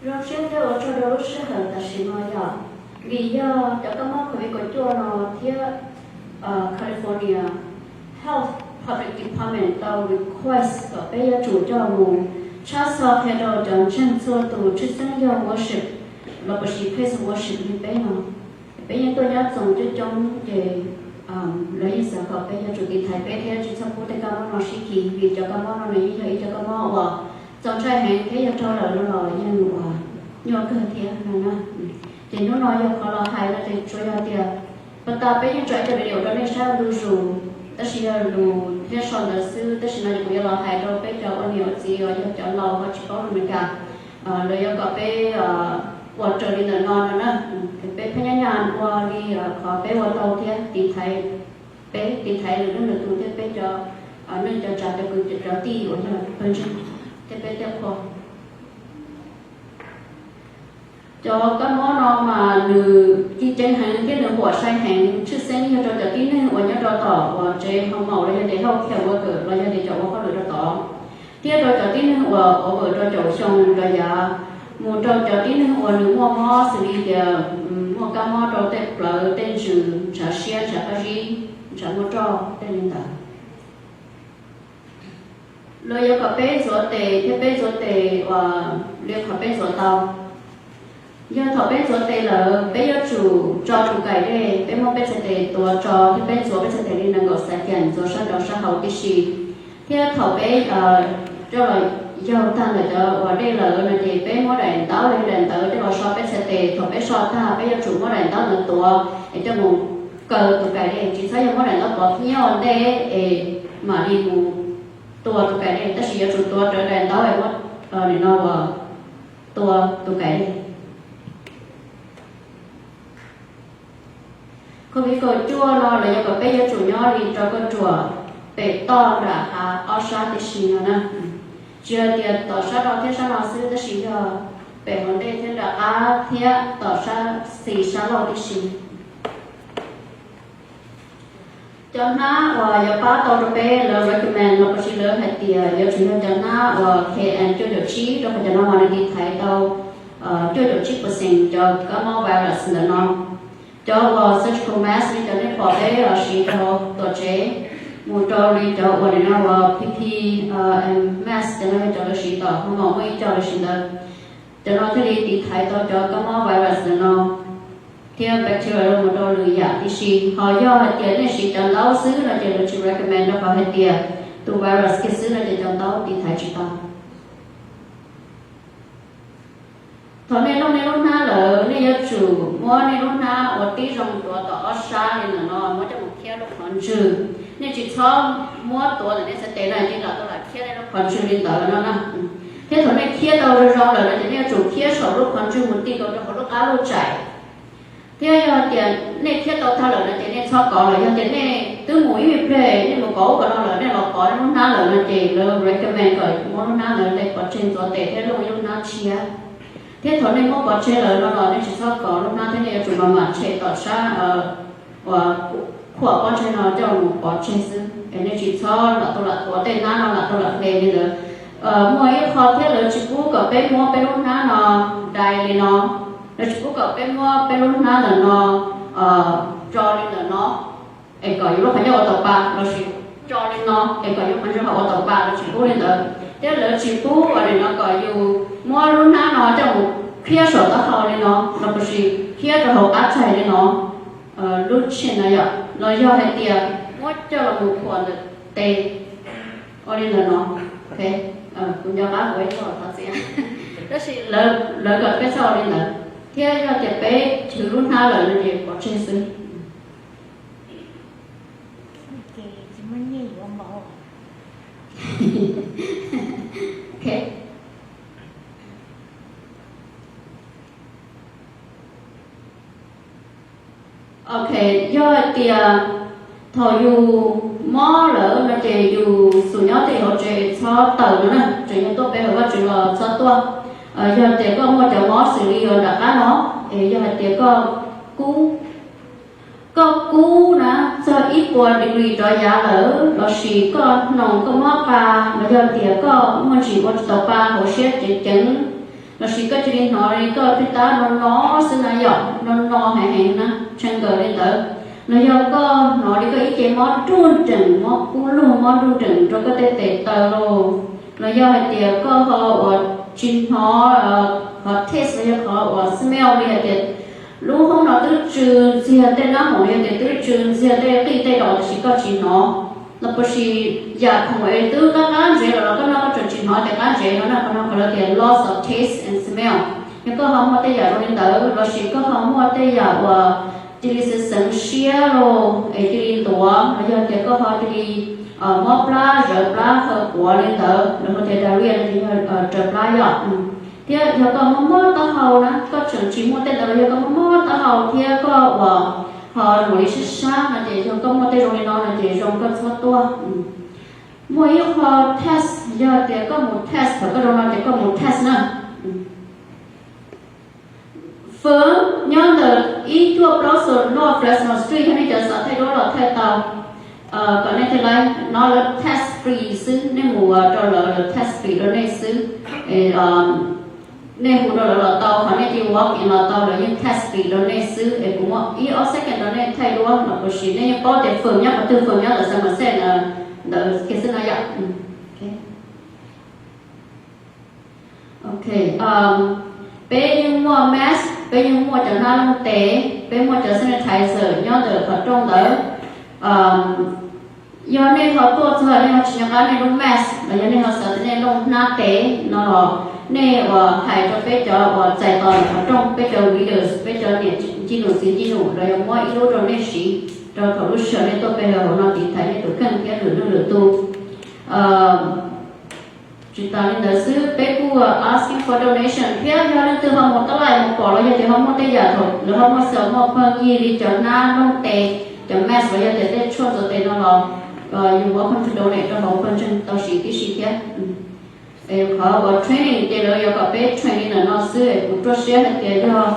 Zoo siab thiab ua tsaug rau lub sij hawm tam sim no yom, vim yog cov kab mob covid kaum cuaj no thiab California Health Public Department tau request kom peb yuav tsum coj mus tshab xo qhia rau cov ntseeg txhua tus tshwj xeeb yog worship los puas sis praise worship li peb no. Peb yeej tuaj nyob txoos coob coob ces lawv yeej xav kom peb yuav tsum tiv thaiv peb thiab tsis txhob pub tej kab mob no sib kis, vim cov kab mob no nws yeej yog ib cov kab mob uas txaus ntshai heev thiab yog raug lawm no los yeej uas nyuaj kawg thiab no na. Ces hnub no yog qhov los hais no ces tsuas yog tias pas tas peb yeej tso ib co video rau nej saib ntu zus, tab sis yog lus thiab sau ntawv xwb, tab sis no ces kuv yuav los hais rau peb cov ua niam ua txiv uas yog cov laus ho tsis paub lus Meskas, lawv yuav kom peb ua raws li ntawm no no na. Peb phab nyab nyab ua li qhov peb ua tau thiab tiv thaiv, peb tiv thaiv lwm leej lwm tus thiab peb cov neej cov tsav cov kwv cov tij uas yog pawg ntseeg thiab peb tej qhua. Cov kab mob no mas nws ci ceev heev thiab nws huam sai heev, tshwj xeeb yog rau cov tib neeg uas nyob rau tom uas tsev hoo maum los yog tias healthcare worker los yog tias cov ua hauj lwm rau tod, thiab rau cov tib neeg uas over rau caum xyoo rov yav, mus rau cov tib neeg uas nws muaj mob xws li tias muaj kab mob rau tej plawv tej ntsws, ntshav siab, ntshav qab zib, ntshav muaj roj, tej li ntawd. Lawv yuav kom peb ntxuav tes thiab peb ntxuav tes uas li qhov peb ntxuav tau. Yog thaum peb ntxuav tes lawm peb yuav tsum tso tus kaim dej, peb muab peb txhais tes tuav tso thiab peb ntxuav peb txhais tes li nees nkaum xas cas ntxuav sab nraud sab hauv tib si. Thiab thaum peb coj los yaug tag ntawm cov uas dej lawm no ces peb muab daim ntaub los yog daim ntawv coj los so peb txhais tes. Thaum peb so tag peb yuav tsum muab daim ntaub ntawd tuav es coj mus kaw tus kaim dej, tsis txhob yog muab daim ntaub pov hnyiab ua ntej es mam li mus tua tus kaim dej, tab sis yuav tsum tuav rawv daim ntaub es muab nim no uas tua tus kaim dej. Covid kaum cuaj no lawv yuav kom peb yuav tsum nyob li rau kauj ruam pem toj nram hav ob sab tib si no na. Tsis hais tias tom sab no thiab sab no xwb, tab sis yog pem hauv ntej thiab nram qab thiab tom sab xis sab laug tib si. Cov hnab uas yuav pab tau rau peb, lawv recommend los puas sis lawv hais tias yuav tsum yog cov hnab uas K N cuaj caum tsib, rau qhov cov no mas nws tiv thaiv tau cuaj caum tsib percent cov kab mob virus ntawm no. Cov uas surgical mask li cov nej pom peb los siv rau hauv tuam tsev, mus rau li cov uas nim no uas P P E mask, cov no yog cov lawv siv tom hoo maum, muaj ib co lawv siv ntawd. Cov no thiaj li tiv thaiv tau cov kab mob virus ntawm no thiab bacteria los mus rau lwm yam tib si. Ho yog hais tias nej siv cov ntaub xwb no ces lawv tsis recommend, rau qhov hais tias tus virus kiag xwb no ces cov ntaub tiv thaiv tsis tau. Thaum nej looj nej lub hnab lawm, nej yuav tsum muab nej lub hnab ua tib zoo tuav tom ob sab li ntawm no, muab coj mus khiab lub qhov ntswg. Nej tsis txhob muab tuav ntawm nej txhais tes no ces lam tau lam khiab nej lub qhov ntswg li ntawd no na. Thiab thaum nej khiab tau zoo zoo lawm no ces nej yuav tsum khiab saum lub qhov ntswg mus ti nkaus rau hauv lub qab lub tsaim. Thiab yog tias nej khiab tau tag lawm no ces nej txhob kov lawm. Yog tias nej twb mus ib pliag, nej mus kov ub kov no lawm, nej los kov lub hnab lawm no ces lawv recommend kom muab lub hnab ntawd pov tseg, ntxuav tes thiab looj ib lub hnab tshiab. Thiab thaum nej muab pov tseg lawm no los nej tsis txhob kov lub hnab thiab, nej yuav tsum mam mam tshem tom sab uas khuam pob ntseg no coj mus pov tseg xwb, es nej tsis txhob lam tau lam tuav tej hnab no, lam tau lam hle li ntawd. Muaj ib qho thiab, lawv tsis pub kom peb muab peb lub hnab no dai li no, lawv tsis pub kom peb muab peb lub hnab ntawm no tso li ntawm no es kom yus lub qhov ncauj ua tau pa, lossis tso li no es kom yus qhov ntswg ho ua tau pa, lawv tsis pub li ntawd. Thiab lawv tsis pub uas nim no kom yus muab lub hnab no coj mus khiab saum taub hau li no, los puas sis khiab rau hauv qab tsaig li no, lub tshem no yom, los yog hais tias muab coj los mus khuam ntawm tes ua li ntawm no. Kuv nco qab kuv ib txog thov txim, tab sis lawv kom peb txhob ua li ntawd, thiab yog tias peb chwv lub hnab lawm no ces pov tseg xwb. Ok, yog hais tias thaum yus mob lawm no ces yus xub nyob teb hauv tsev, txhob tawm no na, tseem yog tuaj pe hawm Vajtswv los txhob tuaj. Yog tias koj muaj cov mob xws li uas nram qab no, es yog hais tias koj kub, koj kub na txog ib puas degree rov yav lawm, lossis koj hnoos koj mob qa, los yog tias koj muaj ntsis ua tsis tau pa, hauv siab ceev ceev, lossis koj li hnov li koj twb tab no no xwb na yom, no no heev heev na, tshee nkaws li ntawd. Los yog koj hnov li koj ib ce mob nruj nreem, mob kub lug mob nruj nreem rau koj tej tes taw los, los yog hais tias koj ho uas tsis hnov, qhov taste los yog qhov uas smell li hais tias lub hoob no twb tsw ntxiag, tej nab hoom li hais tias twb tsw ntxiag tej qij tej dos tab sis koj tsis hnov, los puas sis yam khoom es twb qab qab ntsev lawm los koj noj koj tseem tsis hnov tias qab ntsev no na, qhov no qhov lawv tias loss of taste and smell. Yog koj ho muaj tej yam zoo li ntawd los sis koj ho muaj tej yam uas cia li xeev xeev siab los es cia li ntuav, los yog tias koj ho cia li mob plab zawv plab haw quav li ntawd, lawv hu tias diarrhea no ces yog raws plab yom. Thiab yog koj mob mob taub hau na, koj tseem tsis muaj tej ntawd los yog koj mob mob taub hau thiab koj uas ho nuam li sib sab no ces yog koj muaj tej zoo li no no ces zoo koj txhob tuaj. Muaj ib qho test, yog tias koj mus test thaum koj zoo no ces koj mus test na. Fwm nyob ntawm ib cuaj plaub xus North Fresno Street, yog nej cov xav thaij duab los thaij tau, kom nej thiaj li no, lawv test free xwb, nej mus rau lawv, lawv test free rau nej xwb. Nej hu rau lawv los tau, qhov nej cia walk in los tau, lawv yeej test free rau nej xwb. Es kuv muab ib ob second rau nej thaij duab los puas sis nej yeej paub tias fwm nyob qhov twg, fwm nyob ntawm San Jose ntawd kiag xwb no yom. Ok, peb yeej muaj mask, peb yeej muaj cov hnab looj tes, peb muaj cov sanitizer nyob ntawm qhov rooj ntawd. Yog nej ho tuaj txog nej ho tsis nco qab nej lub mask los yog nej ho xav tias nej lub hnab tes no los nej uas hais rau peb cov uas txais tos ntawm qhov rooj, peb cov leaders, peb cov niam ncig num txiv ncig num los yog muab ib lub rau nej siv rau thaum lub sij hawm nej tuaj pe hawm hauv no tiv thaiv nej tus kheej thiab lwm leej lwm tus. Tsis tas li ntawd xwb, peb kuj asking for donation thiab yog leej twg ho mus tab lais mus pom los yog tias ho muaj tej yam thaum lawv ho muaj xaws muaj pawg yig li cov hnab looj tes, cov mask los yog tias tej tshuaj ntxuav tes no los you're welcome to donate rau hauv pawg ntseeg tau siv tib si thiab. Es qhov uas training ces lawv yuav kom peb train li ntawm no xwb, es kuv ruaj siab hais tias yog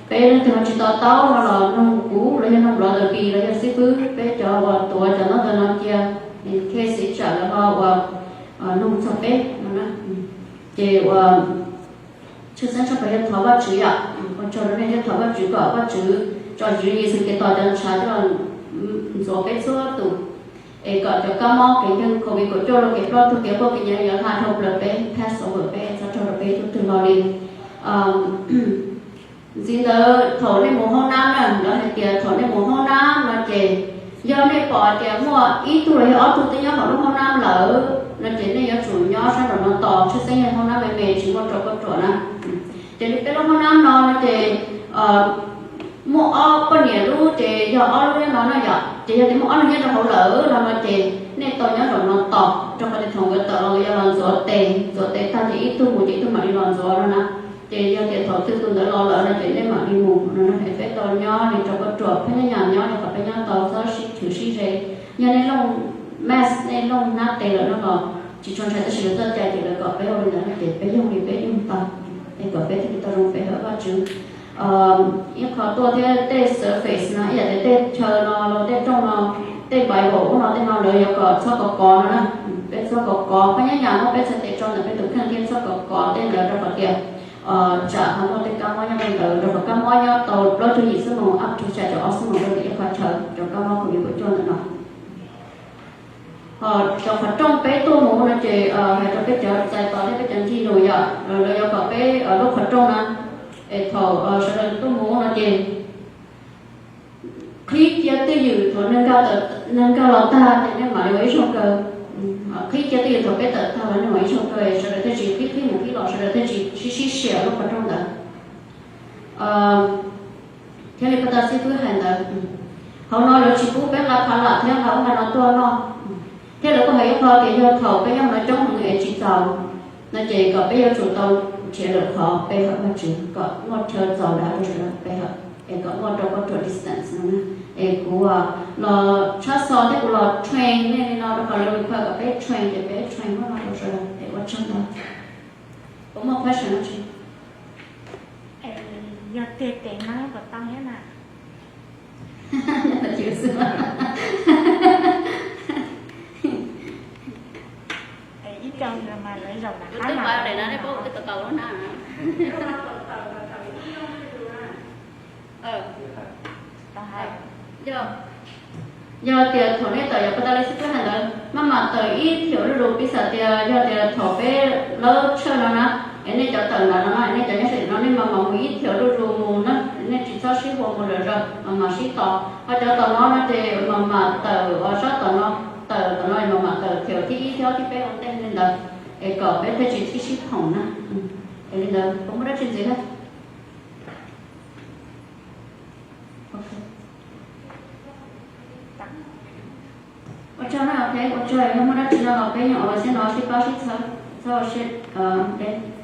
peb leej twg ho tsis to taub no los nug kuv los yog nug brother Pi los yog xib fwb, peb cov uas tuav cov ntaub ntawv no cia, in case ib tsam lawv ho uas nug txog peb no na. Ces uas tshwj xeeb tshaj plaws yog thov Vajtswv yom, ua tsaug rau nej thiab thov Vajtswv kom Vajtswv tso Tswv Yexus Khetos cov ntshav coj los ntxuav peb txhua tus, es kom cov kab mob kev ntseeg COVID kaum cuaj los kev ploj tug kev quaj kev nyiav yuav hla dhau plaws peb, pass over peb, txhob raug rau peb ib tug twg los li. Ntxiv ntawd thaum nej mus hoob nab na, lawv hais tias thaum nej mus hoob nab no ces yog nej pom tias muaj ib tug los yog ob tug twb nyob hauv lub hoob nab lawm no ces nej yuav tsum nyob sab nraum no tos, tshwj xeeb yog hoob nab me me tsis muaj rau koj ruam na. Ces li peb lub hoob nab no no ces muaj ob poj niam lub ces yog ob lub nyob no no yom, ces yog tias muaj ob lub nyob rau hauv lawm no no ces nej tau nyob nraum no tos, rau qhov tias thaum nkawd tawm los nkawd yuav los ntxuav tes, ntxuav tes tag ces ib tug mus ces ib tug mam li los ntxuav no na. Ces yog tias thaum twg tus ntawd los lawm no ces nej mam li mus no na, es peb tau nyob li rau koj ruam, phab nyab nyam nyob li qhov peb nyob tau txhob sib chwv sib ze. Yog nej looj mask, nej looj hnab tes lawm no los tsis tshua ntshai, tab sis lawv txoj cai ces lawv kom peb ua li ntawd no ces peb yoog li peb yoog tau, es kom peb thiaj li tau zoo pe hawm Vajtswv. Ib qho tuaj thiab tej surface no, ib yam tias tej chaw no los tej rooj no, tej Bible ub no tej no lawv yuav kom txhob kov kov no na. Peb txhob kov kov, phab nyab nyam muab peb txhais tes tso ntawm peb tus kheej thiab txhob kov kov tej ntawd rau qhov tias tsam ho muaj tej kab mob nyob rau ntawd, rau qhov kab mob nyob tau plaub caug yim xuab moos up to xya caum ob xuab moos rau ntawm ib qho chaw cov kab mob COVID kaum cuaj ntawm no. Ho cov qhov rooj peb tuaj mus no ces hais rau peb cov txais tos thiab peb cov ncig nus yom, lawv yuav kom peb lub qhov rooj na, es thaum sawv daws tuaj mus no ces qhib cia twj ywm, thaum neeg nkag los tag ces nej mam li ua ib zaug kaw. Qhib cia twj ywm thaum peb tawm tag los nej mam ib zaug kaw, sawv daws thiaj tsis qhib qhib mus qhib los, sawv daws thiaj tsis sib sib siam lub qhov rooj ntawd. Thiaj li pab tau xib fwb hais ntawd, hauv no lawv tsis pub peb nqa phav lam thiab nqa ub nqa no tuaj noj. Thiab lawv kuj hais ib qho tias yog thaum peb nyob hauv no coob heev es tsis txaus no ces kom peb yuav tsum tau nrhiav lwm qhov pe hawm Vajtswv kom muaj chaw txaus dav rau sawv daws pe hawm, es kom muaj rau pab ruam distance no na. Es kuv los tshab xo thiab kuv los train nej li no rau qhov lawv require kom peb train ces peb train muab no rau sawv daws es ua tsaug ntau. Puas muaj question no tsis? Yog tiag ces neeb puas tau thiab na? Ib co mas lawv zaum nram qab mas. Yog, yog tias thaum nej tawm yav pas tas li xwb peb hais ntawd maj mam tawm ib thiaum zuj zus, piv xam tias yog tias thaum peb lawb tshawj no na, es nej cov tawm ntawd no na, nej cov nyob sab tim no nej maj mam mus ib thiaum zuj zus mus na, nej tsis txhob sib hua mus lawm zog, maj mam sib tos. Ho cov tom no no ces maj mam tawm uas sab tom no, tawm tom no maj mam tawm thiaum thib ib thib ob thib peb ua ntej li ntawd, es kom peb thiaj tsis sib phoom na. Es li ntawd puas muaj dab tsi ntxiv na? Ua tsaug na, ok, ua tsaug, yog muaj dab tsi no los peb yeej ua siab no sib pab sib txhawb, txhob ua siab deb.